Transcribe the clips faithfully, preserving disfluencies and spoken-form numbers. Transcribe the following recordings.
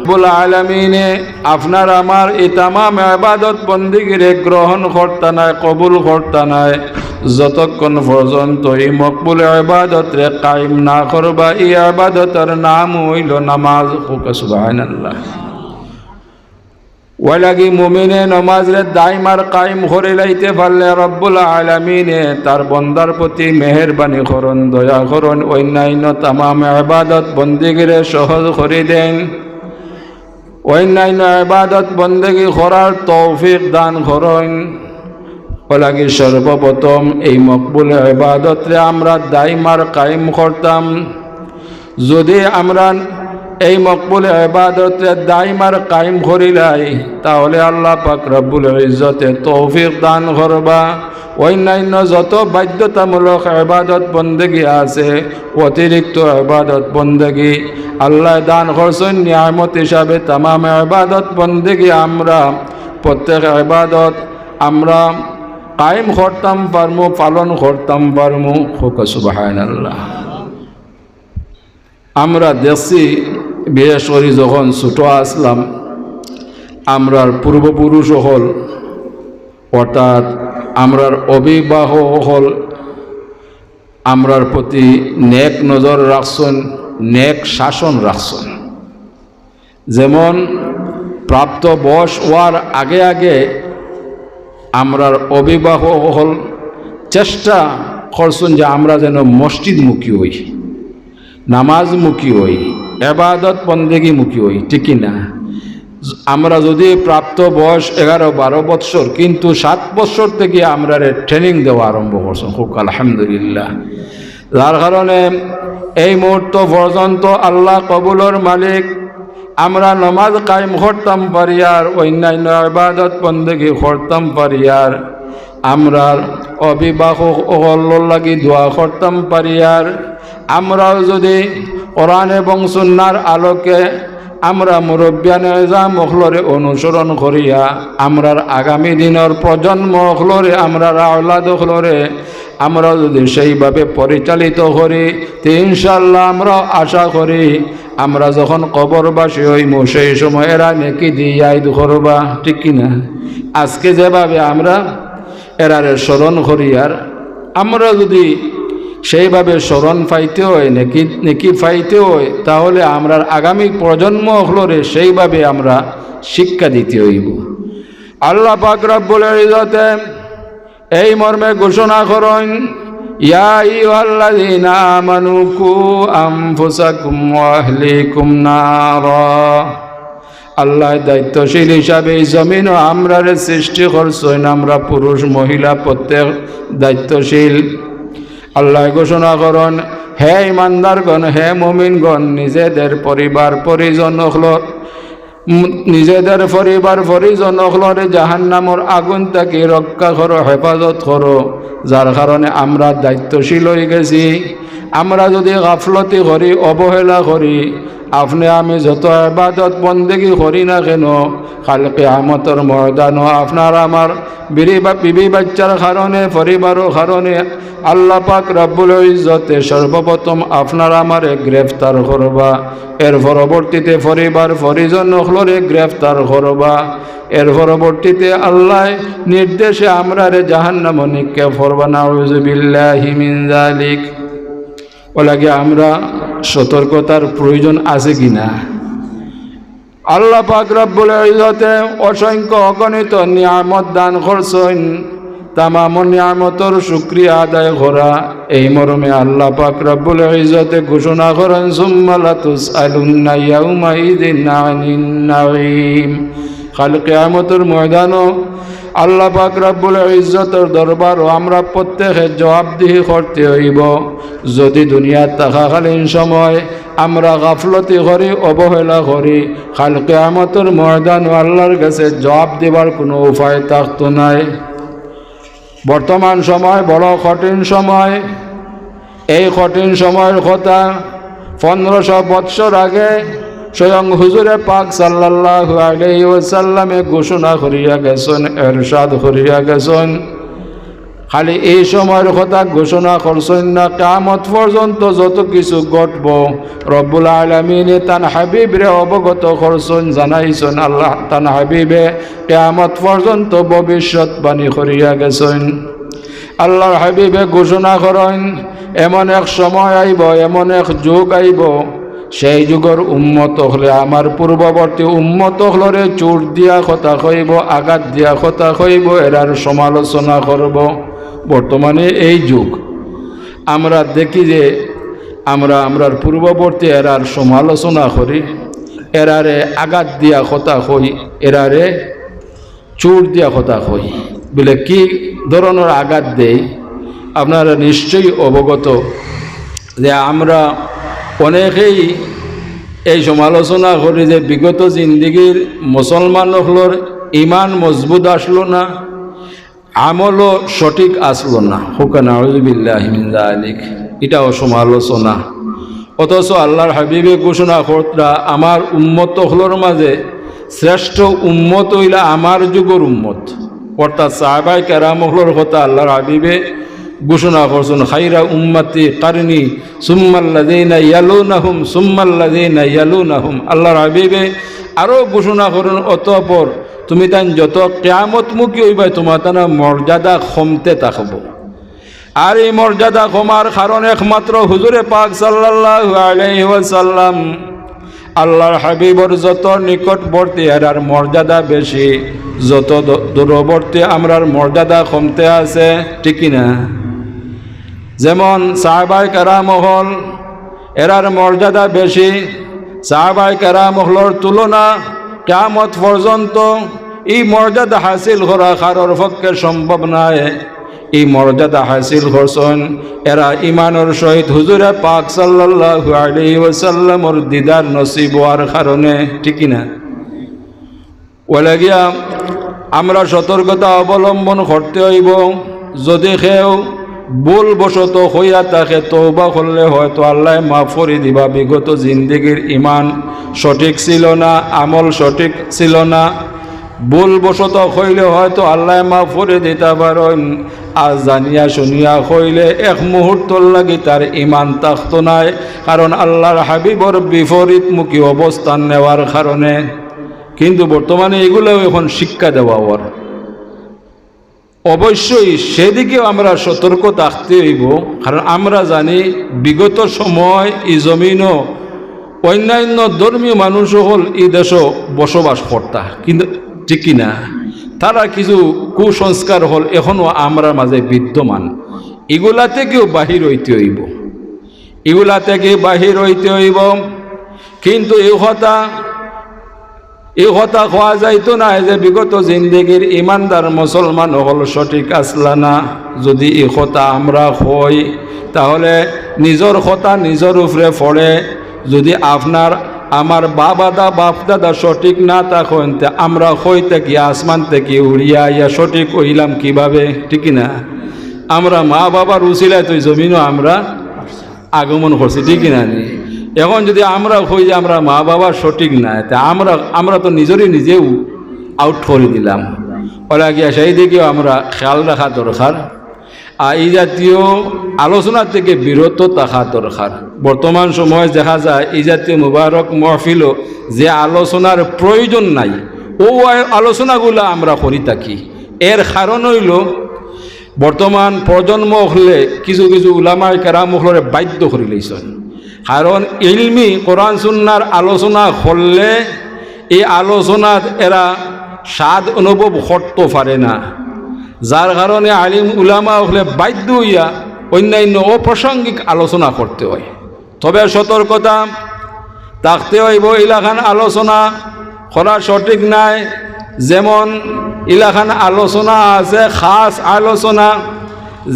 রব্বুল আলামিনে আপনার আমার এই তামাম ইবাদত বন্দেগীরে গ্রহণ করতা নায়, কবুল করতা নায়, যতক্ষণ পর্যন্ত এই মকবুল ইবাদতরে কায়েম না করবা, এই ইবাদতর নাম অইলো নামাজ। কউক্কা সুবহানাল্লাহ। অউ লাগি মুমিনে নমাজরে দাইম আর কায়েম করিলাইতে পারলে রব্বুল আলামিনে তার বন্দার প্রতি মেহেরবানি করইন, দয়া করইন, অইন্যাইন্য তামাম ইবাদত বন্দেগীরে সহজ করি দেইন, অইন্যাইন্য ইবাদত বন্দেগী করার তৌফিক দান করইন। অউ লাগি সর্বপ্রথম এই মকবুল ইবাদতরে আমরা দাইম আর কায়েম করতাম। যুদি আমরা এই মকবুল ইবাদতরে দাইম আর কায়েম করিলাই, তাহলে আল্লাহ পাক রব্বুল ইজ্জতে তৌফিক দান করবা। অইন্যাইন্য যত বাধ্যতামূলক ইবাদত বন্দেগী আছে, অতিরিক্ত ইবাদত বন্দেগী আল্লায় দান করছইন নিয়ামত হিসাবে। তামাম ইবাদত বন্দেগী আমরা প্রত্যেক ইবাদত আমরা কায়েম করতাম পারমু, পালন করতাম পারমু। কউক্কা সুবহানাল্লাহ। আমরা দেখছি, বিশেষ করি যখন ছোট আছলাম, আমরার পূর্বপুরুষ অকল, অর্থাৎ আমরার অভিভাবক অকল, আমরার প্রতি নেক নজর রাখছইন, নেক শাসন রাখছইন। যেমন প্রাপ্ত বয়স অওয়ার আগে আগে আমরার অভিভাবক অকল চেষ্টা করছইন যে আমরা যেন মসজিদমুখী অই, নামাজমুখী অই, ইবাদত বন্দেগীমুখী অই, ঠিক কি না? আমরা যুদি প্রাপ্ত বয়স এগারো বারো বৎসর, কিন্তু সাত বৎসর থাকি আমরারে training দেওয়া আরম্ভ করছইন। কউক্কা আলহামদুলিল্লাহ। যার কারণে এই মুহূর্ত পর্যন্ত আল্লাহ কবুলর মালিক, আমরা নমাজ কায়েম করতাম পারিয়ার, অইন্যাইন্য ইবাদত বন্দেগী করতাম পারিয়ার, আমরার অভিভাবক অকলর লাগি দোয়া করতাম পারিয়ার, আমরাও যুদি কোরআন এবং সুন্নার আলোকে আমরা মুরব্বিয়ানে এজাম অকলরে অনুসরণ করিয়া আমরার আগামী দিনর প্রজন্ম অকলরে, আমরার আওলাদ অকলরে আমরা যুদি সেইভাবে পরিচালিত করি, তে ইনশাআল্লাহ আমরা আশা করি আমরা যখন কবরবাসী অইমু, সেই সময় এরা নেকি দি ইয়াদ করবা, ঠিক কি না? আজকে যেভাবে আমরা এরারে স্মরণ করিয়ার, আমরা যুদি সেইভাবে স্মরণ পাইতে অয়, নেকি, নেকি পাইতে অয়, তাহলে আমরার আগামী প্রজন্ম অকলরে সেইভাবে আমরা শিক্ষা দিতে অইবো। আল্লাহ পাক রব্বুল ইজ্জতে এই মর্মে ঘোষণা করইন, "ইয়া আইয়ুহাল্লাযীনা আমানু কু আনফুসাকুম ওয়া আহলিকুম নারা।" আল্লায় দায়িত্বশীল হিসাবে এই জমিনো আমরারে সৃষ্টি করছইন, আমরা পুরুষ মহিলা প্রত্যেক দায়িত্বশীল। আল্লায় ঘোষণা করইন, "হে ইমানদারগণ, হে মুমিনগণ, নিজেদের পরিবার পরিজন অকলর, উম, নিজেদের পরিবার পরিজন অকলরে জাহান্নামর আগুন থাকি রক্ষা করো, হেফাজত করো।" যার কারণে আমরা দায়িত্বশীল অইগেছি। আমরা যুদি গাফলতি করি, অবহেলা করি, আপনে আমি যত ইবাদত বন্দেগী করি না কেন, কাল কিয়ামতর ময়দানো আপনার আমার বিবি বা-, বিবি বাচ্চার কারণে, পরিবারর কারণে আল্লাহ পাক রব্বুল ইজ্জতে সর্বপ্রথম আপনার আমারে গ্রেফতার করবা, এর পরবর্তীতে পরিবার পরিজন অকলরে গ্রেফতার করবা, এর পরবর্তীতে আল্লায় নির্দেশে আমরারে জাহান্নামো নিক্ষেপ করবা। নাউযুবিল্লাহি মিন যালিক। অউ লাগি আমরা সতর্কতার প্রয়োজন আছে কি না? আল্লাহ পাক রব্বুল ইজ্জতে অসংখ্য অগণিত নিয়ামত দান করছইন। তামাম নিয়ামতর শুকরিয়া আদায় করা, এই মর্মে আল্লাহ পাক রব্বুল ইজ্জতে ঘোষণা করইন, "সুম্মা লাতুসআলুন্না ইয়াউমাইযিন আনিন নাঈম।" কাল কিয়ামতর ময়দানো আল্লাহ পাক রব্বুল ইজ্জতর দরবারো আমরা প্রত্যেকে জবাবদিহি করতে অইবো। যুদি দুনিয়াত থাকাকালীন সময় আমরা গাফলতি করি, অবহেলা করি, কাল কিয়ামতর ময়দানো আল্লাহর গেছে জবাব দিবার কুনু উপায় থাকতো নায়। বর্তমান সময় বড় কঠিন সময়। এই কঠিন সময়র কথা পনেরোশো বৎসর আগে স্বয়ং হুজুরে পাক সাল্লাল্লাহু আলাইহি ওয়াসাল্লামে ঘোষণা করিয়া গেছইন, এরশাদ করিয়া গেছইন। খালি এই সময়র কথা ঘোষণা করছইন না, কিয়ামত পর্যন্ত যত কিছু ঘটবো, রব্বুল আলামিনে তান হাবিবরে অবগত করছইন, জানাইছইন। আল্লাহ তান হাবিবে কিয়ামত পর্যন্ত ভবিষ্যৎবাণী করিয়া গেছইন। আল্লাহর হাবিবে ঘোষণা করইন, এমন এক সময় আইবো, এমন এক যুগ আইবো, সেই যুগর উম্মত অকলে আমার পূর্ববর্তী উম্মত অকলরে চুট দিয়া কথা কইবো, আঘাত দিয়া কথা কইবো, এরার সমালোচনা করবো। বর্তমানে এই যুগ আমরা দেখি যে আমরা আমরার পূর্ববর্তী এরার সমালোচনা করি, এরারে আঘাত দিয়া কথা কই, এরারে চুট দিয়া কথা কই। বলে কি ধরনর আঘাত দেই, আপনারা নিশ্চয়ই অবগত যে আমরা অনেকেই এই সমালোচনা করি যে বিগত জিন্দেগির মুসলমান অকলর ইমান মজবুত আসলো না, আমলও সঠিক আসলো না। হুকা নাউজুবিল্লাহি মিন যালিক, এটাও সমালোচনা। অথচ আল্লাহর হাবিবে ঘোষণা করতরা, আমার উম্মত অকলর মাঝে শ্রেষ্ঠ উম্মত অইলা আমার যুগর উম্মত, অর্থাৎ সাহাবায়ে কেরাম অকলর কথা আল্লাহর হাবিবে ঘোষণা করছইন, "খাইরা উম্মতি কারনি, সুম্মাল্লাযীনা ইয়ালুনাহুম, সুম্মাল্লাযীনা ইয়ালুনাহুম।" আল্লাহর হাবিবে আরো ঘোষণা করইন, "অতঃপর তুমি তাইন যত কিয়ামতমুখী অইবায়, তুমার তান মর্যাদা কমতে থাকবো।" আর এই মর্যাদা কমার কারণ একমাত্র হুজুরে পাক সাল্লাল্লাহু আলাইহি ওয়াসাল্লাম। আল্লাহর হাবিবর যত নিকটবর্তী, এরার মর্যাদা বেশি, যত দ-, দূরবর্তী, আমরার মর্যাদা কমতে আছে, ঠিক কি না? যেমন সাহাবায়ে কেরাম অকল, এরার মর্যাদা বেশি। সাহাবায়ে কেরাম অকলর তুলনা কিয়ামত পর্যন্ত এই মর্যাদা হাসিল করা কারোর পক্ষে সম্ভব নায়। এই মর্যাদা হাসিল করছইন এরা ইমানর সহিত হুজুরে পাক সাল্লাল্লাহু আলাইহি ওয়াসাল্লামর দিদার নসিব অওয়ার কারণে, ঠিক কি না? অইলে গিয়া আমরা সতর্কতা অবলম্বন করতে অইবো। যদি কেউ ভুলবশত কইয়া থাকে, তওবা করলে হয়তো আল্লায় মাফ করি দিবা। বিগত জিন্দেগির ইমান সঠিক ছিল না, আমল সঠিক ছিল না, ভুলবশত কইলে হয়তো আল্লায় মাফ করি দিতা পারইন। আর জানিয়া শুনিয়া কইলে এক মুহূর্তর লাগি তার ইমান থাকতো নায়, কারণ আল্লাহর হাবিবর বিপরীতমুখী অবস্থান নেওয়ার কারণে। কিন্তু বর্তমানে এগুলাও এখন শিক্ষা দেওয়া অর। অবশ্যই সেদিকেও আমরা সতর্ক থাকতে অইবো, কারণ আমরা জানি বিগত সময় ই জমিনো অন্যান্য ধর্মীয় মানুষ অকল ই দেশো বসবাস করতা, কিন্তু ঠিক কি না, তারার কিছু কুসংস্কার অকল এখনো আমরার মাঝে বিদ্যমান। ইগুলা থাকিও বাহির অইতে অইবো, ইগুলা থাকি বাহির অইতে অইবো। কিন্তু ই কথা ই কথা কওয়া যাইতো নায় যে বিগত জিন্দেগির ইমানদার মুসলমান অকল সঠিক আছলা না। যদি ই কথা আমরা কই, তাহলে নিজর কথা নিজর উপরে পড়ে। যদি আপনার আমার বাবা দা, বাপ দাদা সঠিক না থাকইন, তে আমরা কই থাকি আসমান থাকি উড়িয়া আইয়া সঠিক অইলাম কিভাবে? ঠিক কি না? আমরা মা বাবার উসিলায় তো ই জমিনো আমরা আগমন করছি, ঠিক কি না নি? এখন যদি আমরা কই যে আমরার মা বাবা সঠিক নায়, তে আমরা, আমরা তো নিজরে নিজেউ আউট করি দিলাম। অইলে গিয়া সেই দিকেও আমরা খেয়াল রাখা দরকার। আর ই জাতীয় আলোচনা থাকি বিরত থাকা দরকার। বর্তমান সময় দেখা যায় ই জাতীয় মুবারক মহফিলো যে আলোচনার প্রয়োজন নাই, অউ আ-, আলোচনাগুলা আমরা করি থাকি। এর কারণ অইলো বর্তমান প্রজন্ম অকলে কিছু কিছু উলামায়ে কেরাম অকলরে বাধ্য করিলাইছইন। কারণ ইলমি কোরআন সুন্নার আলোচনা করলে ই আলোচনাত এরা স্বাদ অনুভব করতো পারে না, যার কারণে আলিম উলামা অকলে বাধ্য অইয়া অন্যান্য অপ্রাসঙ্গিক আলোচনা করতে অয়। তবে সতর্কতা থাকতে অইবো, ইলাখান আলোচনা করা সঠিক নায়। যেমন ইলাখান আলোচনা আছে, খাস আলোচনা,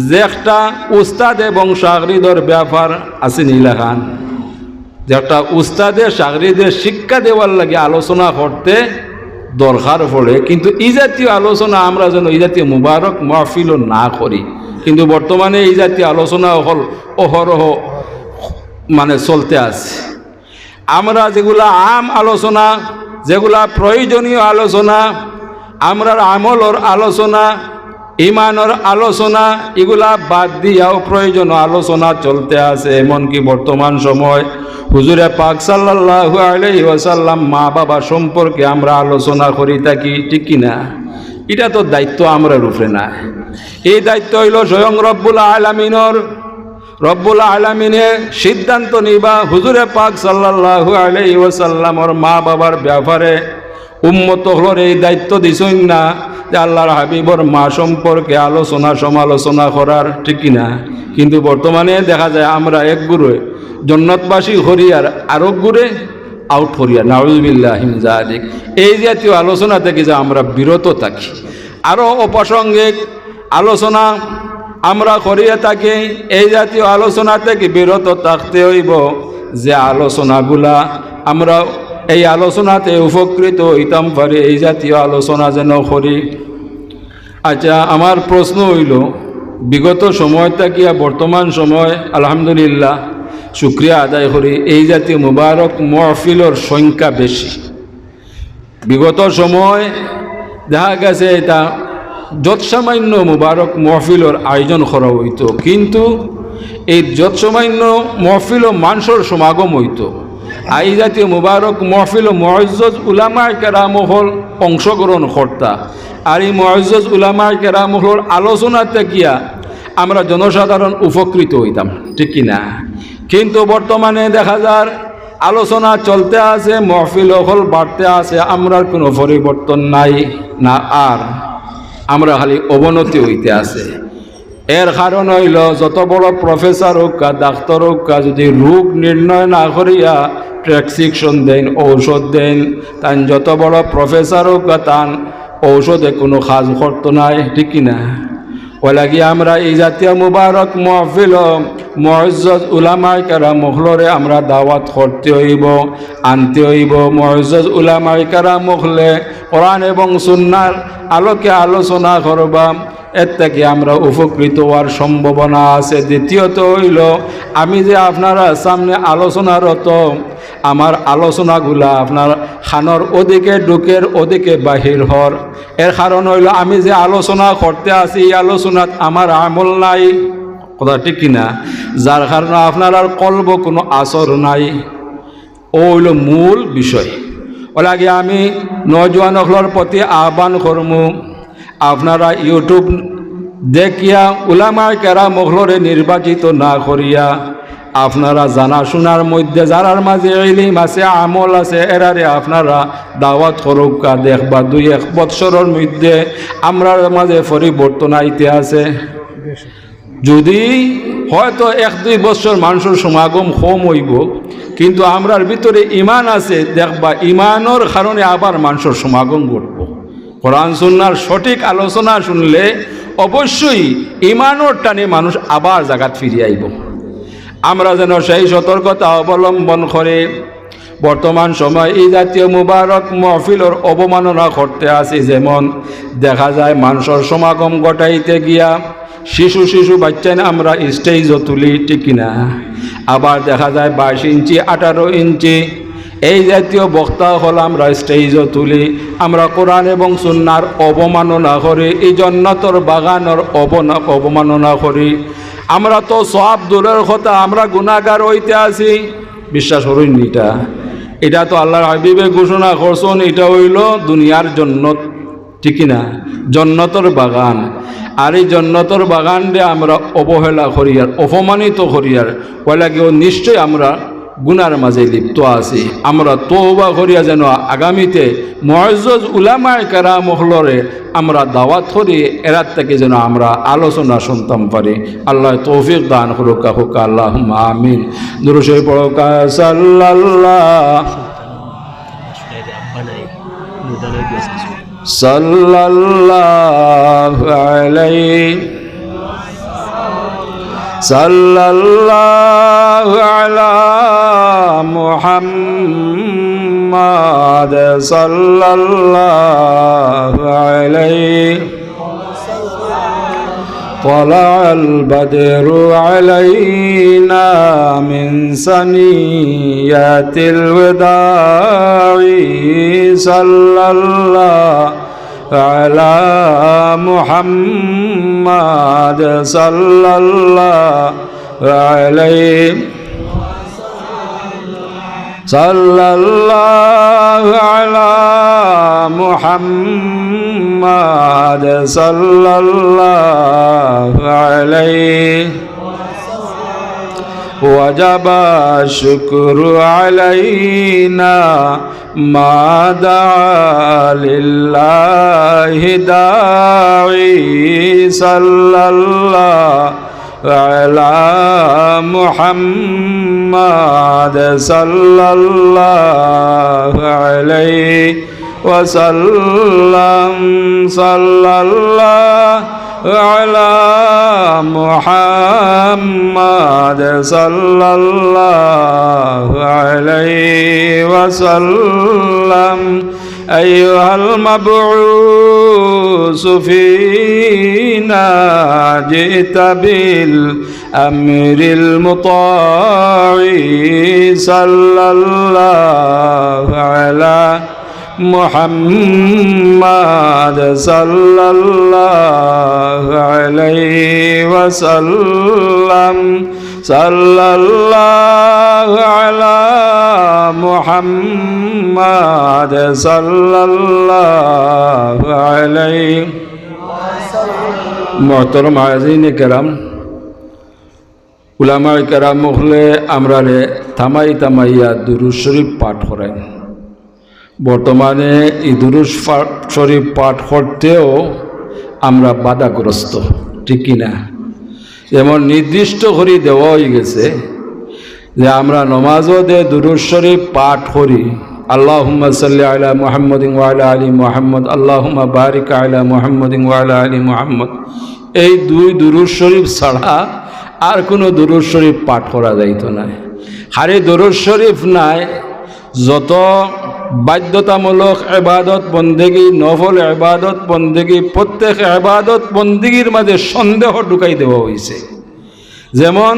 যে একটা উস্তাদ এবং শাগরিদর ব্যাপার আছে নি ইলাখান, যে একটা উস্তাদে শাগরিদে শিক্ষা দেওয়ার লাগি আলোচনা করতে দরকার পড়ে, কিন্তু ই জাতীয় আলোচনা আমরা যেন ই জাতীয় মুবারক মাহফিলো না করি। কিন্তু বর্তমানে ই জাতীয় আলোচনা অকল অহরহ মানে চলতে আছে। আমরা যেগুলা আম আলোচনা, যেগুলা প্রয়োজনীয় আলোচনা, আমরার আমলর আলোচনা, ইমানর আলোচনা, ইগুলা বাদ দিয়াও প্রয়োজনীয় আলোচনা চলতে আছে। এমনকি বর্তমান সময় হুজুরে পাক সাল্লাল্লাহু আলাইহি ওয়াসাল্লাম মা বাবা সম্পর্কে আমরা আলোচনা করি থাকি, ঠিক কি না? ইটা তো দায়িত্ব আমরার উপরে না, এই দায়িত্ব অইলো স্বয়ং রব্বুল আলামিনর। রব্বুল আলামিনে সিদ্ধান্ত নিবা হুজুরে পাক সাল্লাল্লাহু আলাইহি ওয়াসাল্লামর মা বাবার ব্যাপারে। উম্মত অকলরে এই দায়িত্ব দিছইন না যে আল্লাহর হাবিবর মা সম্পর্কে আলোচনা সমালোচনা করার, ঠিক কি না? কিন্তু বর্তমানে দেখা যায় আমরা এক গুরে জন্নতবাসী করি আর আরক গুরে আউট করিয়া, নাউজুবিল্লাহি মিন জালিক। এই জাতীয় আলোচনা থাকি যে আমরা বিরত থাকি। আরো অপ্রাসঙ্গিক আলোচনা আমরা করিয়া থাকি, এই জাতীয় আলোচনা থাকি বিরত থাকতে অইবো। যে আলোচনাগুলা আমরা এই আলোচনাতে উপকৃত অইতাম পারি, এই জাতীয় আলোচনা যেন করি। আচ্ছা, আমার প্রশ্ন অইলো, বিগত সময় থাকিয়া বর্তমান সময় আলহামদুলিল্লাহ শুকরিয়া আদায় করি, এই জাতীয় মুবারক মহফিলর সংখ্যা বেশি। বিগত সময় দেখা গেছে ইতা যৎসামান্য মুবারক মহফিলর আয়োজন করা অইতো, কিন্তু এই যৎসামান্য মহফিলো মানষর সমাগম অইতো। আর এই জাতীয় মুবারক মহফিলো মুআজ্জাজ উলামায়ে কেরাম অকল অংশগ্রহণ করতা। আর এই মুআজ্জাজ উলামায়ে কেরাম অকলর আলোচনা থাকিয়া আমরা জনসাধারণ উপকৃত অইতাম, ঠিক কি না? কিন্তু বর্তমানে দেখা যার আলোচনা চলতে আছে, মহফিল অকল বাড়তে আছে, আমরার কুনু পরিবর্তন নাই না, আর আমরা খালি অবনতি অইতে আছে। এর কারণ অইলো যত বড় professor অউক্কা, ডাক্তার অউক্কা, যুদি রোগ নির্ণয় না করিয়া prescription দেইন, ঔষধ দেইন, তাইন যত বড় professor অউক্কা, তান ঔষধে কুনু কাজ করতো নায়, ঠিক কি না? অউ লাগি আমরা এই জাতীয় মুবারক মহফিলো মুআজ্জাজ উলামায়ে কেরাম অকলরে আমরা দাওয়াত করতে অইবো, আনতে অইবো। মুআজ্জাজ উলামায়ে কেরাম অকলে কোরআন এবং সুন্নাহর আলোকে আলোচনা করবা, এর থাকি আমরা উপকৃত অওয়ার সম্ভাবনা আছে। দ্বিতীয়ত অইলো, আমি যে আপনারার সামনে আলোচনারত, আমার আলোচনাগুলা আপনার কানর ওদিকে ঢুকের, ওদিকে বাহির হর। এর কারণ অইলো, আমি যে আলোচনা করতে আছি, এই আলোচনাত আমার আমল নাই, কথা ঠিক কি না? যার কারণে আপনারার কলবো কুনু আসর নাই। অউ অইলো মূল বিষয়। অউ লাগি আমি নওজোয়ান অকলর প্রতি আহ্বান করমু, আপনারা YouTube দেখিয়া উলামায়ে কেরাম অকলরে নির্বাচিত না করিয়া, আপনারা জানাশুনার মধ্যে যারার মাঝে ইলিম আছে, আমল আছে, এরারে আপনারা দাওয়াত করউক্কা। দেখবা, দুই এক বৎসরর মধ্যে আমরার মাঝে পরিবর্তন আইতে আছে। যুদি হয়তো এক দুই বৎসর মানষর সমাগম কম অইবো, কিন্তু আমরার ভিতরে ইমান আছে, দেখবা, ইমানর কারণে আবার মানষর সমাগম ঘটবো। কোরআন সুন্নাহর সঠিক আলোচনা শুনলে অবশ্যই ইমানর টানে মানুষ আবার জাগাত ফিরি আইবো। আমরা যেন সেই সতর্কতা অবলম্বন করে বর্তমান সময় এই জাতীয় মুবারক মহফিলর অবমাননা করতে আছি। যেমন দেখা যায় মানষর সমাগম ঘটাইতে গিয়া শিশু শিশু বাইচ্চাইন আমরা stage-ও তুলি, ঠিক কি না? আবার দেখা যায় বাইশ ইঞ্চি, আঠারো ইঞ্চি এই জাতীয় বক্তা অকল আমরা stage-ও তুলি। আমরা কোরআন এবং সুন্নাহর অবমাননা করি, এই জন্নতর বাগানর অবনা-, অবমাননা করি। আমরা তো সওয়াব দূরের কথা, আমরা গুনাহগার অইতে আছি। বিশ্বাস করইন নি ইটা? ইটা তো আল্লাহর হাবিবে ঘোষণা করছইন, ইটা অইলো দুনিয়ার জন্নত, ঠিক কি না? জন্নতর বাগান। আর এই জন্নতর বাগানরে আমরা অবহেলা করিয়ার, অপমানিত করিয়ার, অউ লাগি অউ নিশ্চয় আমরা গুনার মাঝে লিপ্ত আছি। আমরা তওবা করিয়া যেন আগামীতে মুআজ্জাজ উলামায়ে কেরাম অকলরে আমরা দাওয়াত করি, এরার থাকি যেন আমরা আলোচনা শুনতাম পারি। আল্লায় তৌফিক দান করউক্কা, কউক্কা আল্লাহুম্মা আমিন। দুরূদ শরীফ পড়উক্কা, সাল্লাল্লাহু, সাল্লাল্লাহু আলাইহি, সাল্লাল্লাহু আলা মুহাম্মাদ, সাল্লাল্লাহু আলাইহি। طلع البدر علينا من ثنيات الوداع، صلى الله على محمد صلى الله عليه صلى الله على محمد صلى الله عليه وجب الشكر علينا ما دعا لله داعي صلى الله على محمد صلى الله عليه وسلم صلى الله على محمد صلى الله عليه وسلم أيها المبعوث فينا جئت بالأمر المطاع صلى الله على محمد صلى الله عليه وسلم صلى الله على محمد صلى الله عليه। محترم حاضرین کرام، উলামায়ে কেরাম অকলে আমরারে থামাই থামাইয়া দুরূদ শরীফ পাঠ করাইন। বর্তমানে এই দুরূদ পা-, শরীফ পাঠ করতেও আমরা বাধাগ্রস্ত, ঠিক কি না? যেমন নির্দিষ্ট করি দেওয়া অইগেছে যে আমরা নমাজো যে দুরূদ শরীফ পাঠ করি, আল্লাহুম্মা সাল্লি আলা মুহাম্মাদিন ওয়া আলা আলি মুহাম্মাদ, আল্লাহুম্মা বারিক আলা মুহাম্মাদিন ওয়া আলা আলি মুহাম্মাদ, এই দুই দুরূদ শরীফ ছাড়া আর কুনু দুরূদ শরীফ পাঠ করা যাইতো নায়। খালি দুরূদ শরীফ নায়, যত বাধ্যতামূলক ইবাদত বন্দেগী, নফল ইবাদত বন্দেগী, প্রত্যেক ইবাদত বন্দেগীর মাঝে সন্দেহ ঢুকাই দেওয়া অইছে। যেমন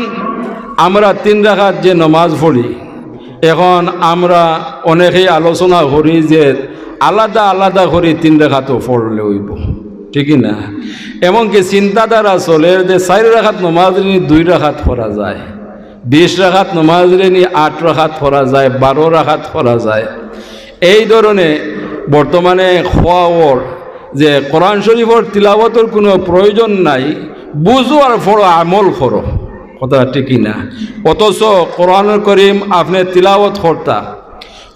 আমরা তিন রাকাত যে নমাজ পড়ি, এখন আমরা অনেকেই আলোচনা করি যে আলাদা আলাদা করি তিন রাকাতও পড়লে অইবো, ঠিক কি না? এমনকি চিন্তাধারা চলের যে চাইর রাকাত নমাজরে নি দুই রাকাত পড়া যায়, বিশ রাকাত নমাজরে নি আট রাকাত পড়া যায়, বারো রাকাত পড়া যায়। এই ধরনে বর্তমানে কওয়া অর যে কোরআন শরীফর তিলাওয়াতর কুনু প্রয়োজন নাই, বুঝো আর পড়ো, আমল করো, কথা ঠিক কি না? অথচ কোরআনুল করিম আপনে তিলাওয়াত করতা,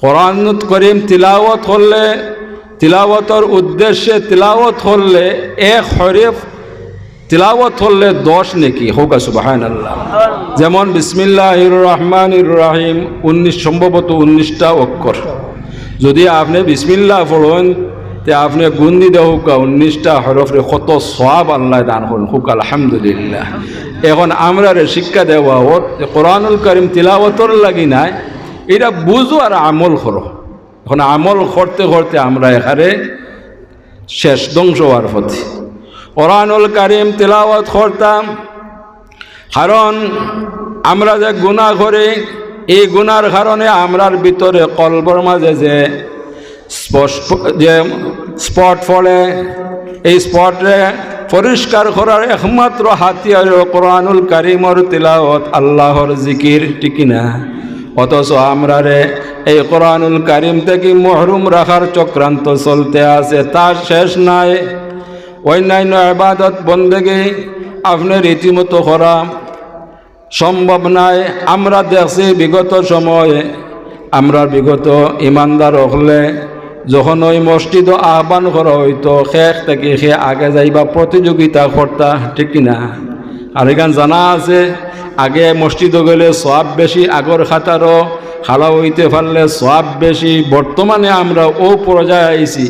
কোরআনুল করিম তিলাওয়াত করলে, তিলাওয়াতর উদ্দেশ্যে তিলাওয়াত করলে এক হরফ তিলাওয়াত করলে দশ নেকি, কউক্কা সুবহানাল্লাহ। যেমন বিসমিল্লাহির রহমানির রহিম, উনিশ, সম্ভবত উনিশটা অক্ষর। যদি আপনে বিসমিল্লাহ পড়ইন, তে আপনে গুনতি দেখউক্কা উনিশটা হরফরে কত সওয়াব আল্লায় দান করইন, কউক্কা আলহামদুলিল্লাহ। এখন আমরারে শিক্ষা দেওয়া অর যে কোরআনুল করিম তিলাওয়াতর লাগি নায়, ইটা বুঝো আর আমল করো। এখন আমল করতে করতে আমরা একেবারে শেষ, ধ্বংস অওয়ার পথে। কোরআনুল করিম তিলাওয়াত করতাম, কারণ আমরা যে গুনাহ করি, এই গুনার কারণে আমরার ভিতরে কলবর মাঝে যে স্পট, যে স্পট পড়ে, এই স্পটরে পরিষ্কার করার একমাত্র হাতিয়ার অইলো কোরআনুল করিমর তিলাওয়াত, আল্লাহর জিকির, ঠিক কি না? অথচ আমরারে এই কোরআনুল করিম থাকি মহরুম রাখার চক্রান্ত চলতে আছে, তার শেষ নাই। অন্যান্য ইবাদত বন্দেগী আপনে রীতিমতো করা সম্ভব নায়। আমরা দেখছি বিগত সময়ে, আমরার বিগত ইমানদার অকলে যখন ওই মসজিদো আহ্বান করা অইতো, কে থাকি কে আগে যাইবা প্রতিযোগিতা করতা, ঠিক কি না? আর ইখান জানা আছে, আগে মসজিদো গেলে সওয়াব বেশি, আগর কাতারো খাড়া অইতে পারলে সওয়াব বেশি। বর্তমানে আমরা অউ পর্যায়ে আইছি,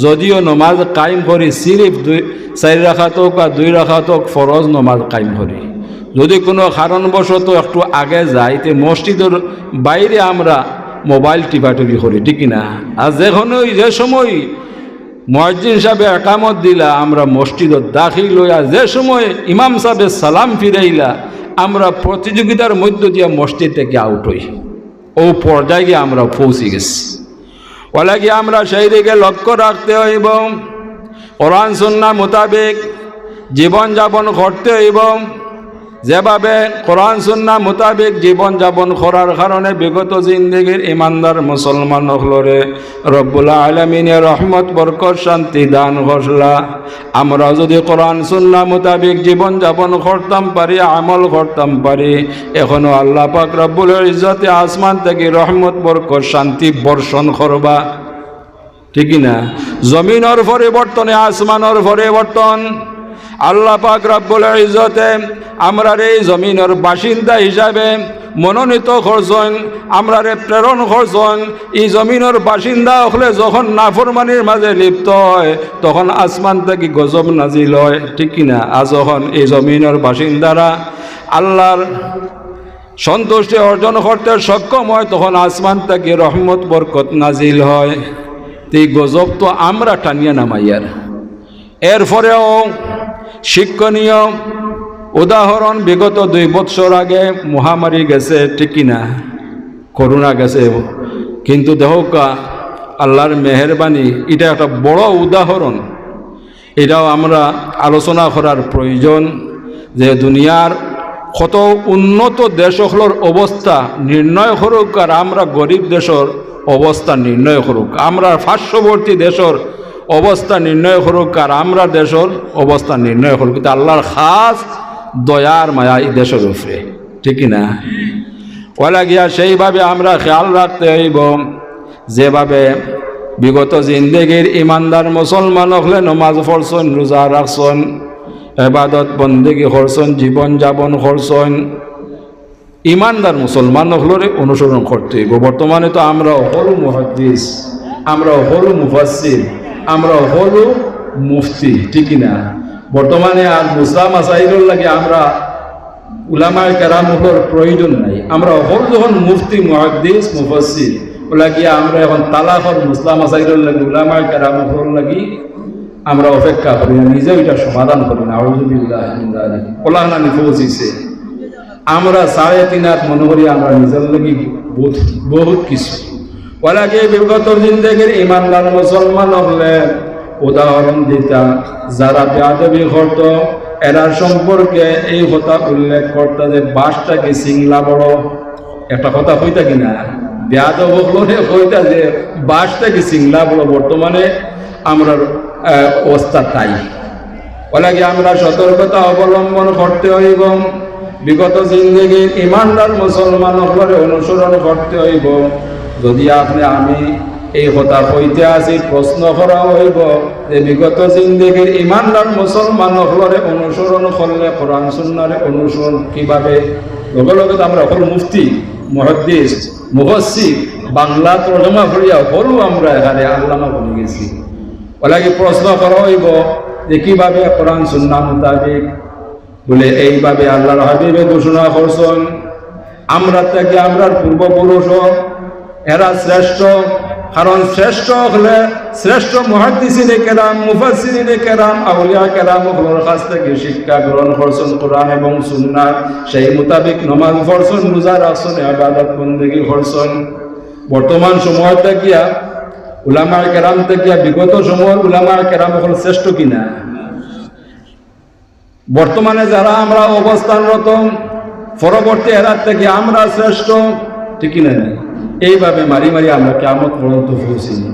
যদিও নমাজ কায়েম করি সিরিফ দুই, চাইর রাকাত অউক বা দুই রাকাত অউক, ফরজ নমাজ কায়েম করি। যদি কুনু কারণবশত একটু আগে যাই, তে মসজিদর বাইরে আমরা মোবাইল টিপাটিপি করি, ঠিক কি না? আর যেকোনো, যে সময় মুয়াজ্জিন সাবে একামত দিলা, আমরা মসজিদো দাখিল অইয়া যে সময় ইমাম সাবে সালাম ফিরাইলা, আমরা প্রতিযোগিতার মধ্য দিয়া মসজিদ থাকি আউট অই। অউ পর্যায়ে গিয়া আমরা পৌঁছি গেছি। অলাগি আমরা সেই দিকে লক্ষ্য রাখতে অইবো। কোরআন সুন্নাহ মোতাবেক জীবন যাপন করতে অইবো। যেভাবে কোরআন সুন্নাহ মোতাবেক জীবন যাপন করার কারণে বিগত জিন্দেগির ইমানদার মুসলমান অকলরে রব্বুল আলামিনে রহমত, বরকত, শান্তি দান করলা। আমরাও যুদি কোরআন সুন্নাহ মোতাবেক জীবন যাপন করতাম পারি, আমল করতাম পারি, এখনো আল্লাহ পাক রব্বুল ইজ্জতে আসমান থাকি রহমত, বরকত, শান্তি বর্ষণ করবা। ঠিক কি না? জমিনর পরিবর্তনে আসমানর পরিবর্তন। আল্লাহ পাক রব্বুল ইজ্জতে আমরারে এই জমিনর বাসিন্দা হিসাবে মনোনীত করছইন, আমরারে প্রেরণ করছইন। এই জমিনর বাসিন্দা অকলে যখন নাফরমানির মাঝে লিপ্ত অয়, তখন আসমান থাকি গজব নাজিল অয়, ঠিক কি না? আর যখন এই জমিনর বাসিন্দারা আল্লাহর সন্তুষ্টি অর্জন করতে সক্ষম অয়, তখন আসমান থাকি রহমত, বরকত নাজিল অয়। তে এই গজব তো আমরা টানিয়া নামাইয়ার। এরপরেও শিক্ষণীয় উদাহরণ, বিগত দুই বৎসর আগে মহামারী গেছে, ঠিক কি না? করোনা গেছে, কিন্তু দেখউক্কা আল্লাহর মেহেরবানি, ইটা একটা বড় উদাহরণ। ইটাও আমরা আলোচনা করার প্রয়োজন যে দুনিয়ার কত উন্নত দেশ অকলর অবস্থা নির্ণয় করউক আর আমরা গরিব দেশর অবস্থা নির্ণয় করউক, আমরা পার্শ্ববর্তী দেশর অবস্থা নির্ণয় করউক আর আমরা দেশর অবস্থা নির্ণয় করউক, কিন্তু আল্লাহর খাস দয়া আর মায়া এই দেশর উপরে, ঠিক কি না? অউ লাগিয়া সেইভাবে আমরা খেয়াল রাখতে অইবো। যেভাবে বিগত জিন্দেগির ইমানদার মুসলমান অকলে নমাজ পড়ছইন, রোজা রাখছইন, ইবাদত বন্দেগি করছইন, জীবন যাপন করছইন, ইমানদার মুসলমান অকলরে অনুসরণ করতে অইবো। বর্তমানে তো আমরা অকল মুহাদ্দিস, আমরা অকল মুফাসসির, আমরা অকল মুফতি, ঠিক কি না? বর্তমানে আর মাসলা মাসাইলর লাগি আমরা উলামায়ে কেরাম অকলর প্রয়োজন নাই। আমরা অকল যখন মুফতি, মুহাদ্দিস, মুফাসসির, অউ লাগিয়া আমরা এখন তালাকর মাসলা মাসাইলর লাগি উলামায়ে কেরাম অকলর লাগি আমরা অপেক্ষা করি না, নিজেও ইটা সমাধান করি না। আউযুবিল্লাহি মিন যালিক। অলাখান আনি পৌঁছিছে। আমরা সাড়ে তিন আত মনে করি আমরা নিজর লাগি বহুত, বহুত কিছু। অউ লাগি বিগত জিন্দেগির ইমানদার মুসলমান অকলে উদাহরণ দিতা, যারা বেয়াদবি করতো, এরার সম্পর্কে এই কথা উল্লেখ করতা যে বাঁশ থাকি চিংলা বড়। একটা কথা কইতা কি না, বেয়াদব অকলরে কইতা যে বাঁশ থাকি চিংলা বড়। বর্তমানে আমরার, আহ, অবস্থা তাই। অউ লাগি আমরা সতর্কতা অবলম্বন করতে অইবো। বিগত জিন্দেগির ইমানদার মুসলমান অকলরে অনুসরণ করতে অইবো। যুদি আপনে আমি এই কথা কইতে আছি, প্রশ্ন করা অইবো যে বিগত জিন্দেগির ইমানদার মুসলমান অকলরে অনুসরণ করলে কোরআন সুন্নাহরে অনুসরণ কিভাবে? লগে লগে তো আমরা অকল মুফতি, মুহাদ্দিস, মুফাসসির, বাংলা তর্জমা পড়িয়া অকলউ আমরা এখানে আল্লামা বনি গেছি। অউ লাগি প্রশ্ন করা অইবো যে কিভাবে কোরআন সুন্নাহ মোতাবেক? বলে, এইভাবে আল্লাহর হাবিবে ঘোষণা করছইন, আমরা থাকি আমরার পূর্বপুরুষ, এরা শ্রেষ্ঠ, কারণ শ্রেষ্ঠ অকলে, শ্রেষ্ঠ মুহাদ্দিসিনে কেরাম, মুফাসসিরিনে কেরাম, আউলিয়া কেরাম অকলর কাছ থাকি শিক্ষা গ্রহণ করছইন কোরআন এবং সুন্নাহ, সেই মোতাবেক নমাজ পড়ছইন, রোজা রাখছইন, ইবাদত বন্দেগি করছইন। বর্তমান সময় থাকিয়া উলামায়ে কেরাম থাকিয়া বিগত সময়ের উলামায়ে কেরাম অকল শ্রেষ্ঠ কিনা? বর্তমানে যারা আমরা অবস্থানরত, পরবর্তী এরার থাকি আমরা শ্রেষ্ঠ, ঠিক কিনা? এইভাবে মারি মারি আমরা কিয়ামত পর্যন্ত পৌঁছিমু।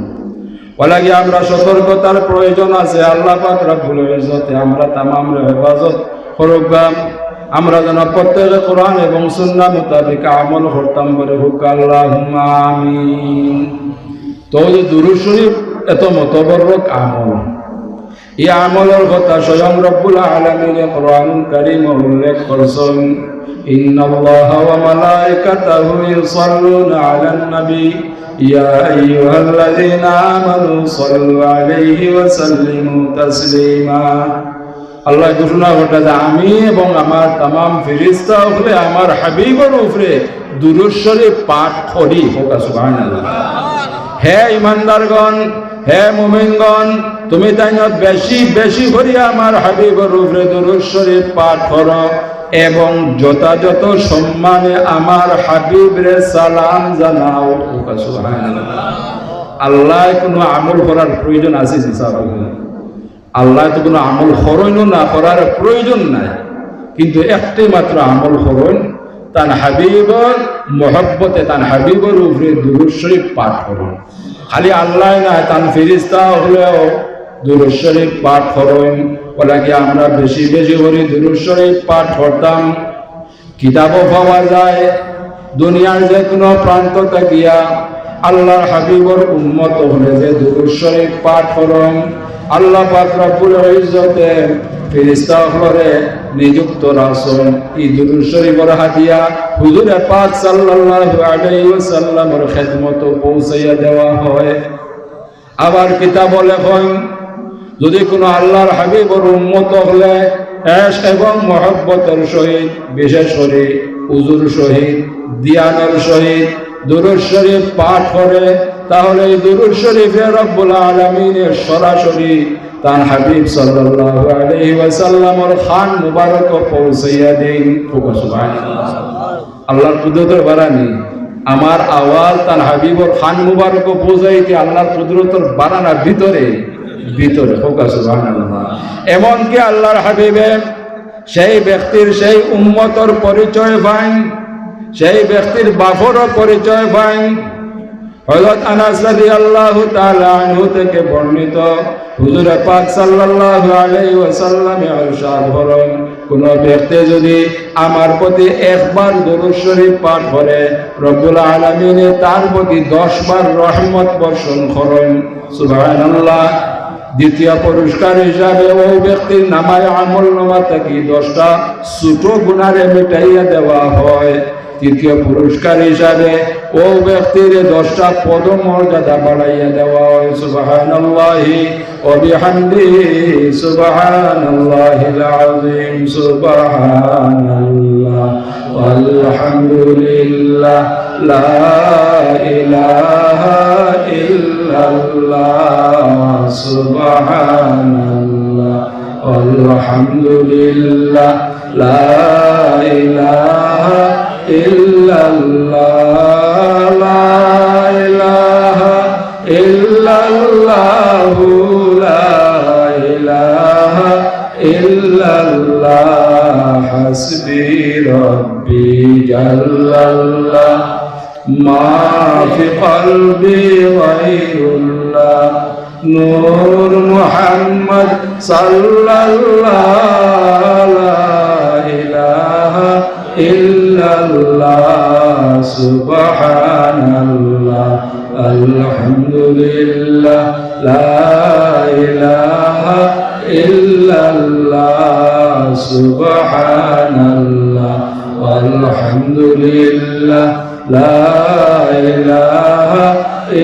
অউ লাগি আমরা সতর্কতার প্রয়োজন আছে। আল্লাহ পাক রব্বুল ইজ্জতে আমরা তামামরে হেফাজত করউক্কা। আমরা যেন প্রত্যেকে কোরআন এবং সুন্নাহ মোতাবেক আমল করতাম পারি, কউক্কা আল্লাহুম্মা আমিন। তো অউ যে দুরূদ শরীফ এত মোতাবাররক আমল, ই আমলর কথা স্বয়ং রব্বুল আলামিনে কোরআনুল কারীমো উল্লেখ করছইন, ইন্নাল্লাহা ওয়া মালাইকাতাহু ইউসাল্লুনা আলান নাবী, ইয়া আইয়ুহাল্লাযীনা আমানু সাল্লু আলাইহি ওয়া সাল্লিমু তাসলিমা। আল্লায় ঘোষণা করতা যে আমি এবং আমার তামাম ফিরিস্তা অকলে আমার হাবিবর উপরে দুরূদ শরীফ পাঠ করি। কউক্কা সুবহানাল্লাহ। হে ইমানদারগণ, হে মুমিনগণ, তুমি তাইন বেশি বেশি করিয়া আমার হাবিবর উপরে দুরূদ শরীফ পাঠ করো এবং যথাযথ সম্মানে আমার হাবিবরে সালাম জানাও। কউক্কা সুবহানাল্লাহ। আল্লায় কুনু আমল করার প্রয়োজন আছে নি, সাহাবাগণ? আল্লায় তো কুনু আমল করইনও না, করার প্রয়োজন নাই, কিন্তু একটি মাত্র আমল করইন, তান হাবিবর মহব্বতে, তান হাবিবর উপরে দুরূদ শরীফ পাঠ করইন। খালি আল্লায় না, তান ফিরিস্তা অকলেও দুরূদ শরীফ পাঠ করইন। অলাগি আমরা বেশি বেশি করি দুরূদ শরীফ পাঠ করতাম। কিতাবো পাওয়া যায়, দুনিয়ার যে কুনু প্রান্ত থাকিয়া আল্লার হাবিবর উম্মত অকলে যে দুরূদ শরীফ পাঠ করইন, আল্লাহ পাক রব্বুল ইজ্জতে ফিরিস্তা অকলরে নিযুক্ত রাখছইন। ই দুরূদ শরীফর হাদিয়া হুজুরে পাক সাল্লাল্লাহু আলাইহি ওয়াসাল্লামর খেদমতো পৌঁছাইয়া দেওয়া হয়। আবার কিতাবো লেখইন, যুদি কুনু আল্লার হাবিবর উম্মত অকলে এশক এবং মহব্বতর সহিত, বিশেষ করি উজুর সহিত, ধ্যানর সহিত দুরূদ শরীফ পাঠ করে, তাহলে ই দুরূদ শরীফে রব্বুল আলামিনে সরাসরি তান হাবিব সাল্লাল্লাহু আলাইহি ওয়াসাল্লামর কান মুবারকো পৌঁছাইয়া দেইন। কউক্কা সুবহানাল্লাহ। আল্লার কুদরতর বাড়ানি, আমার আওয়াজ তান হাবিবর কান মুবারকো পৌঁছাইতে আল্লার কুদরতর বাড়ানা ভিতরে, ভিতরে। কউক্কা সুবহানাল্লাহ। এমনকি আল্লার হাবিবে সেই ব্যক্তির, সেই উম্মতর পরিচয় পাইন, সেই ব্যক্তির বাপরও পরিচয় পাইন। হযরত আনাস রাদিয়াল্লাহু তাআলা আনহু থেকে বর্ণিত, হুজুরে পাক সাল্লাল্লাহু আলাইহি ওয়াসাল্লামে ইরশাদ করইন, কুনু ব্যক্তি যুদি আমার প্রতি একবার দুরূদ শরীফ পাঠ করে, রব্বুল আলামিনে তার প্রতি দশ বার রহমত বর্ষণ করইন। সুবহানাল্লাহ। দ্বিতীয় পুরস্কার হিসাবে অউ ব্যক্তির নামায়ে আমলনামা থাকি দশটা ছোট গুনারে মিটাইয়া দেওয়া হয়। তৃতীয় পুরস্কার হিসাবে অউ ব্যক্তিরে দশটা পদমর্যাদা বাড়াইয়া দেওয়া হয়। সুবহানাল্লাহি ওয়া বিহামদিহি, সুবহানাল্লাহিল আযীম, সুবহানাল্লাহ, ওয়ালহামদুলিল্লাহ, লা ইলাহা ইল্লাল্লাহ, সুবহানাল্লাহ, ওয়ালহামদুলিল্লাহ, لا إله إلا الله، لا إله إلا الله، لا إله إلا الله، حسبي ربي جل الله، ما في قلبي غير الله، নূর মুহাম্মদ সাল্লাল্লাহ, লা ইলাহা ইল্লাল্লাহ, সুবহানাল্লাহ, আলহামদুলিল্লাহ, লা ইলাহা ইল্লাল্লাহ, সুবহানাল্লাহ, আলহামদুলিল্লাহ, لا إله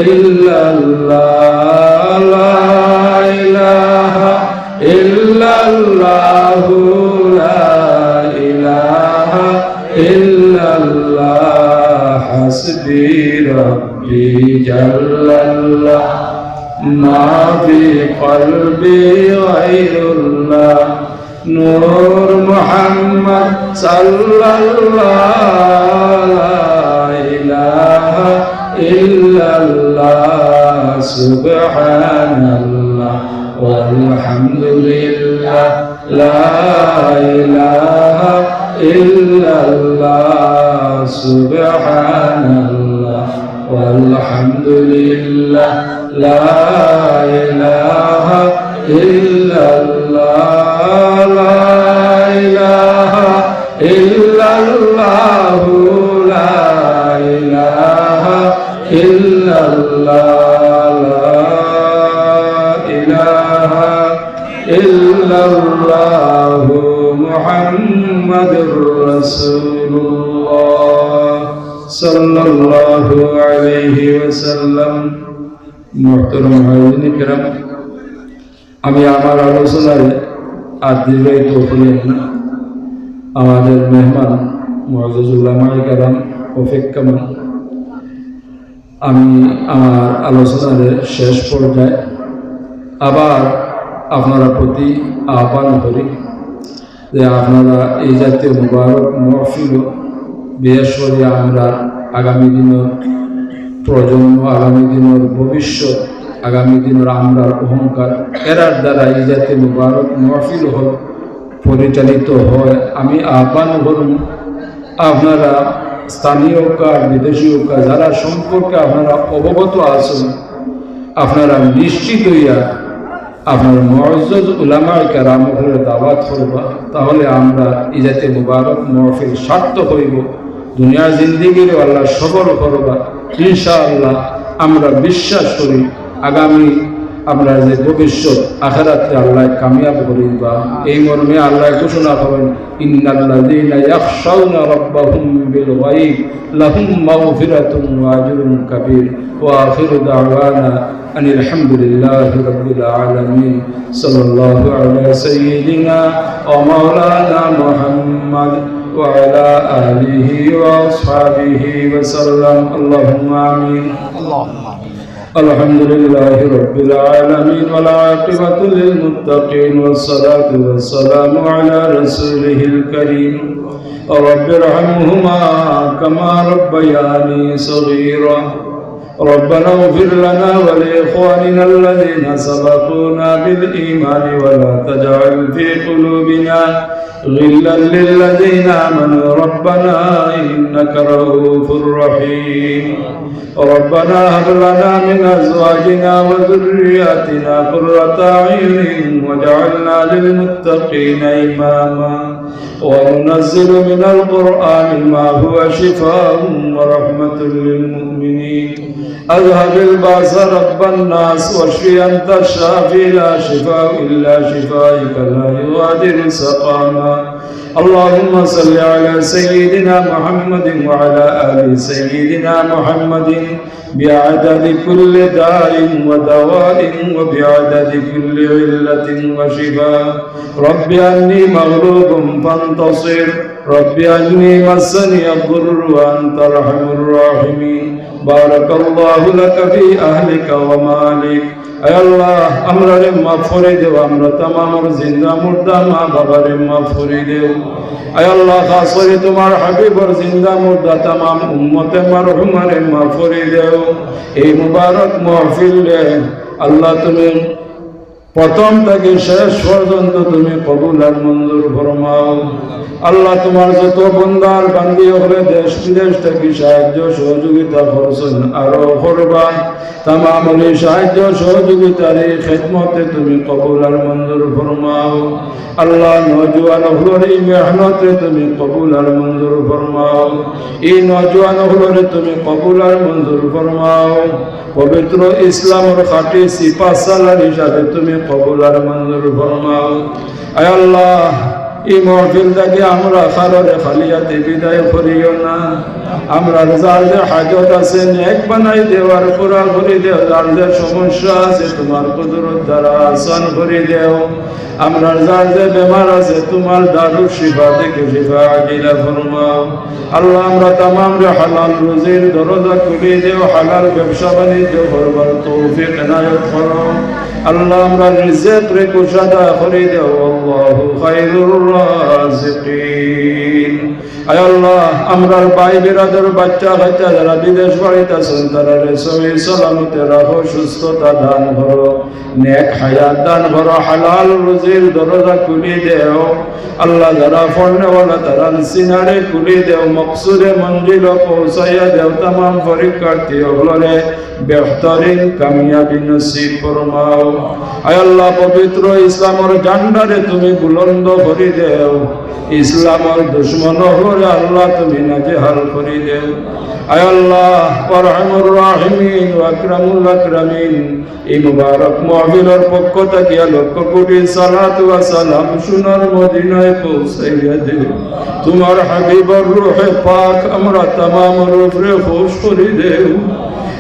إلا الله، لا إله إلا الله، لا إله إلا الله، حسبي ربي جل الله، ما في قلبي غير الله، নূর মুহাম্মদ সাল্লাল্লাহ, লা ইলাহা ইল্লাল্লাহ, সুবহানাল্লাহ, ওয়ালহামদুলিল্লাহ, লা ইলাহা ইল্লাল্লাহ, সুবহানাল্লাহ, ওয়ালহামদুলিল্লাহ, لا إله إلا الله، لا إله إلا الله، لا إله إلا الله، لا إله إلا الله، محمد رسول الله، صلى الله عليه وسلم। মুহতারাম হাজিরিন কিরাম, আমি আমার আলোচনারে আর দীর্ঘায়িত করিয়ার না। আমাদের মেহমান মুআজ্জাজ উলামায়ে কেরাম অপেক্ষমান। আমি আমার আলোচনারে শেষ পর্যায়ে আবার আপনারার প্রতি আহ্বান করি যে আপনারা এই জাতীয় মুবারক মহফিল, বিশেষ করি আমরা আগামী দিনর প্রজন্ম, আগামী দিনর ভবিষ্যৎ, আগামী দিনর আমরার অহংকার এরার দ্বারা এই জাতীয় মুবারক মহফিল হ-, পরিচালিত হয়। আমি আহ্বান করমু, আপনারা স্থানীয় অউক্কা, বিদেশি অউক্কা, যারা সম্পর্কে আপনারা অবগত আছইন, আপনারা নিশ্চিত অইয়া আপনার মুআজ্জাজ উলামায়ে কেরাম অকলরে দাওয়াত করবা, তাহলে আমরা এই জাতীয় মুবারক মহফিল সার্থক অইবো। দুনিয়ার জিন্দেগিরেও আল্লাহ সফল করবা। ইনশাআল্লাহ আমরা বিশ্বাস করি আগামী আমরা যে ভবিষ্যৎ আখেরাতে আল্লাহ কামিয়াব করি দিবা। এই মর্মে আল্লাহ ঘোষণা করেন, "ইন্নাল্লাযীনা ইয়াখশাউনা রাব্বাহুম বিল গায়ব লাহুম মাগফিরাতুন ওয়া আজরুন কাবীর।" ওয়া আখিরু দাওয়ানা আনিল হামদুলিল্লাহি রাব্বিল আলামিন। সাল্লাল্লাহু আলা সাইয়্যিদিনা ওয়া মাওলানা মুহাম্মদ ওয়া আলা আলিহি ওয়া আসহাবিহি ওয়া সাল্লাম। আল্লাহুম্মা আমিন। اللهم آمين. الحمد لله رب العالمين والعاقبة للمتقين والصلاة والسلام على رسوله الكريم. رب ارحمهما كما ربياني صغيرا. ربنا اغفر لنا ولإخواننا الذين سبقونا بالإيمان ولا تجعل في قلوبنا غلا للذين آمنوا ربنا إنك رءوف رحيم. ربنا هب لنا من أزواجنا وذرياتنا قرة أعين واجعلنا للمتقين إماما. وننزل من القرآن ما هو شفاء ورحمة للمؤمنين. أذهب البأس رب الناس واشف أنت الشافي لا شفاء إلا شفاؤك لا يغادر سقما. اللهم صل على سيدنا محمد وعلى آل سيدنا محمد بعدد كل داء ودواء وبعدد كل علة وشفاء. رب أني مغلوب فانتصر. رب أني مسني الضر وأنت أرحم الراحمين. بارك الله لك في أهلك ومالك. আয় আল্লাহ, আমরারে মাফ করি দেও, আমরা তামামর জিন্দা মুর্দা মা বাবারে মাফ করি দেও। আয় আল্লাহ, খাস করি তোমার হাবিবর জিন্দা মুর্দা তামাম উম্মতে মারহুমারে মাফ করি দেও। এই মুবারক মাহফিলরে আল্লাহ তুমি প্রথম থাকি শেষ পর্যন্ত তুমি কবুল আর মঞ্জুর ফরমাও। আল্লাহ, তোমার যত বন্দার বান্দি অকলে দেশ বিদেশ থাকি সাহায্য সহযোগিতা করছইন, আরো করবা, তামাম অলি সাহায্য সহযোগিতার এই খেদমতে তুমি কবুল আর মঞ্জুর ফরমাও। আল্লাহ, নওজোয়ান অকলর এই মেহনতরে তুমি কবুল আর মঞ্জুর ফরমাও। এই নওজোয়ান অকলরে তুমি কবুল আর মঞ্জুর ফরমাও। পবিত্র ইসলামর খাঁটি সিপাহসালার হিসাবে তুমি কবুল আর মঞ্জুর ফরমাও। আয় আল্লাহ, এই মাহফিল থাকি আমরা কারোরে খালি আতে বিদায় করিও না। আমরার যার যে হাজত আছে, নেক বানাই দেও আর পুরা করি দেও। যার যে সমস্যা আছে, তোমার কুদরত দ্বারা আসান করি দেও। আমরার যার যে বেমার আছে, তোমার দারুশ শিফা থাকি শিফা আজিলা ফরমাও। আল্লাহ, আমরা তামামরে হালাল রুজির দরজা খুলি দেও, হালাল ব্যবসা বাণিজ্য করবার তৌফিক এনায়েত করো। আল্লাহ, আমরার রিজিকরে কুশাদা করি দেও। আল্লাহু খায়রুর রাজিকিন। আয় আল্লাহ, আমরার ভাই বিরাদর বাচ্চা কাচ্চা যারা বিদেশ বাড়িত আছইন, তারারে সহি সালামতে রাখো, সুস্থতা দান করো, নেক হায়াত দান করো, হালাল রুজির দরজা খুলি দেও। আল্লাহ, যারা পড়নেওয়ালা তারার সিনারে খুলি দেও, মকসুদে মঞ্জিলো পৌঁছাইয়া দেও, তামাম পরীক্ষার্থী অকলরে বেহতরিন কামিয়াবি নসিব ফরমাও। আয় আল্লাহ, পবিত্র ইসলামর ঝান্ডারে তুমি বুলন্দ করি দেও। ইসলামর দুশমন অকলরে আল্লাহ তুমি নাজেহাল করি দেও। আয় আল্লাহ, আরহামুর রাহিমিন ওয়া আকরামুল আকরামিন, এই মুবারক মাহফিলর পক্ষ থাকিয়া লক্ষ কোটি সালাত ওয়া সালাম সোনার মদিনায় পৌঁছাইয়া দেও। তোমার হাবিবর রূহে পাক আমরা তামামর উপরে খুশ করি দেও।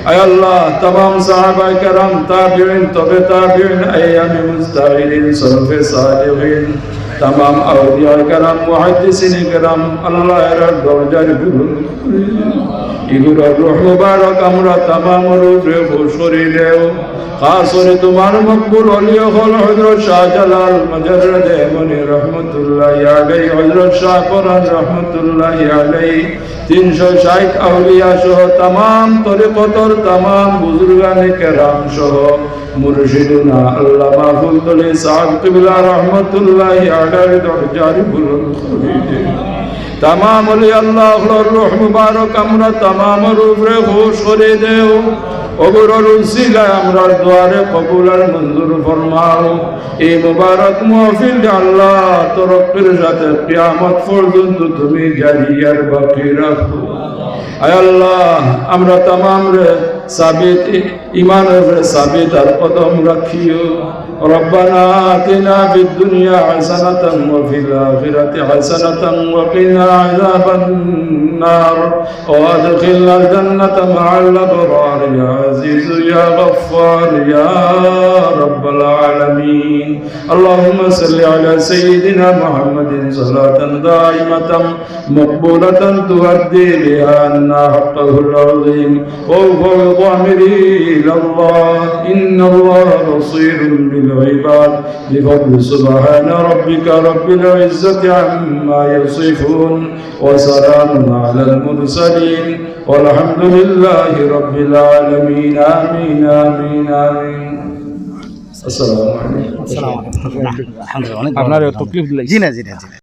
আয় আল্লাহ, তামাম সাহাবায়ে কেরাম, তাবিঈন, তবে তাবিঈন, আইম্মায়ে মুজতাহিদিন, সলফে সালেহিন, তামাম আউলিয়ায়ে কেরাম, মুহাদ্দিসিনে কেরাম, আল্লাহ এরার দরজারে বুলন্দ করি দেও। ইগুলোর রূহ মুবারক আমরা তামামর উপরে খুশ করি দেও। খাস করি তোমার মকবুল অলি অকল হযরত শাহজালাল মুজাররদে ইয়ামনি রহমতুল্লাহি আলাইহি, হযরত শাহ পরান রহমতুল্লাহি আলাইহি, তিনশো ষাট আউলিয়া সহ তামাম তরিকতর তামাম বুজুর্গানে কেরাম সহ মুর্শিদুনা আল্লামা ফুলতলি সাহেব কিবলা রহমতুল্লাহি আলাইহির দরজার বুলন্দ করি দে। তামাম অলি আল্লাহ অকলর রূহ মুবারক আমরা তামামর উপরে খুশ করি দেও। অগুরর উসিলায় আমরার দোয়ারে কবুল আর মঞ্জুর ফরমাও। এই মুবারক মাহফিল আল্লাহ তরক্কির সাথে কিয়ামত পর্যন্ত তুমি জারি আর বাকি রাখো। আয় আল্লাহ, আমরা তামামরে সাবিত ই-, ইমানর উপরে সাবিত আর কদম রাখিও। ربنا آتنا في الدنيا حسنة وفي الآخرة حسنة وقنا عذاب النار وأدخلنا الجنة مع الأبرار يا عزيز يا غفار يا رب العالمين. اللهم صل على سيدنا محمد صلاة دائمة مقبولة تؤدي بها عنا حقه العظيم وهو ضامره إلى الله. إن الله بصير بالعباد. بفضل سبحان ربك رب العزة عما يصفون وسلام على المرسلين والحمد لله رب العالمين. آمين، آمين، آمين. السلام عليكم. আসসালামু আলাইকুম। আলহামদুলিল্লাহ, অনেক ভালো। আপনার তকলিফ দিলে? জি না, জি না, জি না।